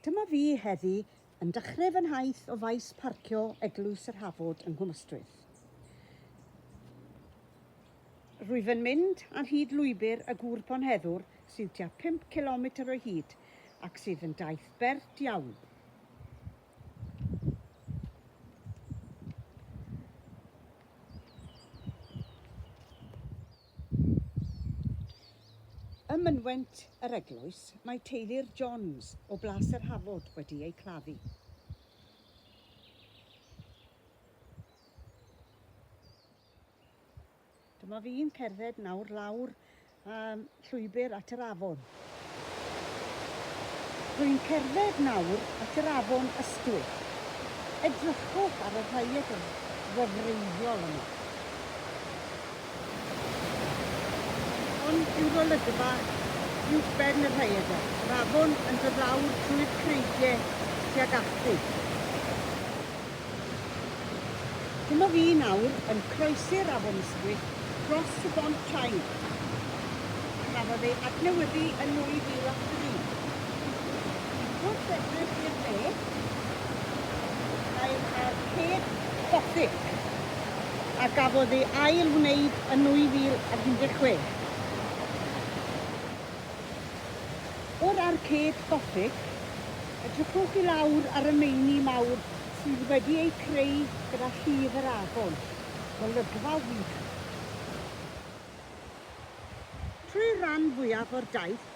Dyma fi heddi yn dechrau fy nhaith o faes parcio Eglwys yr Hafod yng Nghwm Ystwyth. Rwyf yn mynd ar hyd lwybr y Gŵr Bonheddwr sydd tua 5 cilometr o hyd ac sydd yn daith bert iawn. Ym mynwent yr eglwys mae teulu'r Johns o Blas yr Hafod wedi eu claddu. Dyma fi'n cerdded nawr lawr um, llwybr at yr afon. Rwy'n cerdded nawr at yr afon Ystwyth. Edrychwch ar y rhaeadr wefreiddiol yma. Hon yw'r olygfa uwchben y rhaeadr, yr afon yn dod lawr trwy'r creigiau tuag ati. Dyma fi nawr yn croesi'r Afon Ystwyth dros y Bont Chain. Cafodd ei adnewyddu yn 2003. Wrth edrych i'r dde, mae'r arcêd Gothic a gafodd ei ail-wneud yn 2016. O'r arcêd Gothic, edrychwch i lawr ar y meini mawr sydd wedi eu creu gyda llif yr afon. Golygfa wych! Trwy'r rhan fwyaf o'r daith,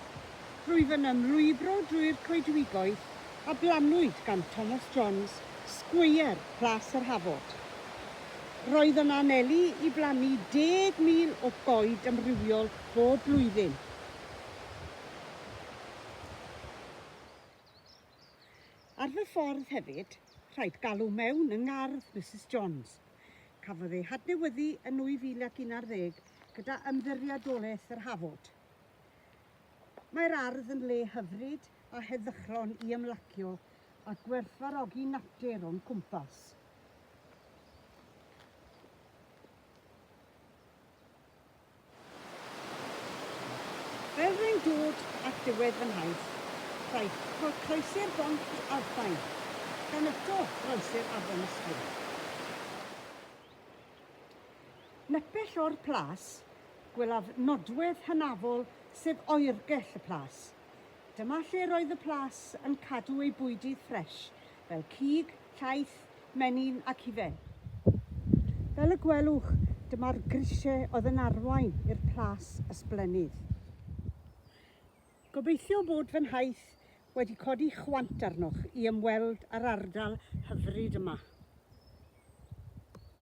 rwyf yn ymlwybro drwy'r coedwigoedd a blannwyd gan Thomas Johns, sgweier Plas yr Hafod. Roedd yn anelu i blannu 10,000 o goed amrywiol bob blwyddyn. Ar fy ffordd hefyd, rhaid galw mewn yng ngardd Misus Johns. Cafodd ei hadnewyddu yn 2011 gyda Ymddiriedolaeth yr Hafod. Mae'r ardd yn le hyfryd a heddychlon i ymlacio a gwerthfawrogi natur o'n cwmpas. Fel rwy'n dod at ddiwedd fy nhaith, rhaid croesi'r bont Alpine, gan eto groesi'r Afon Ystwyth. Nepell o'r plas, gwelaf nodwedd hynafol sef oergell y plas. Dyma lle roedd y plas yn cadw ei bwydydd ffresh, fel cig, llaeth, menyn ac hufen. Fel y gwelwch, dyma'r grisiau oedd yn arwain i'r plas ysblennydd. Gobeithio bod fy nhaith wedi codi chwant arnoch i ymweld â'r ardal hyfryd yma.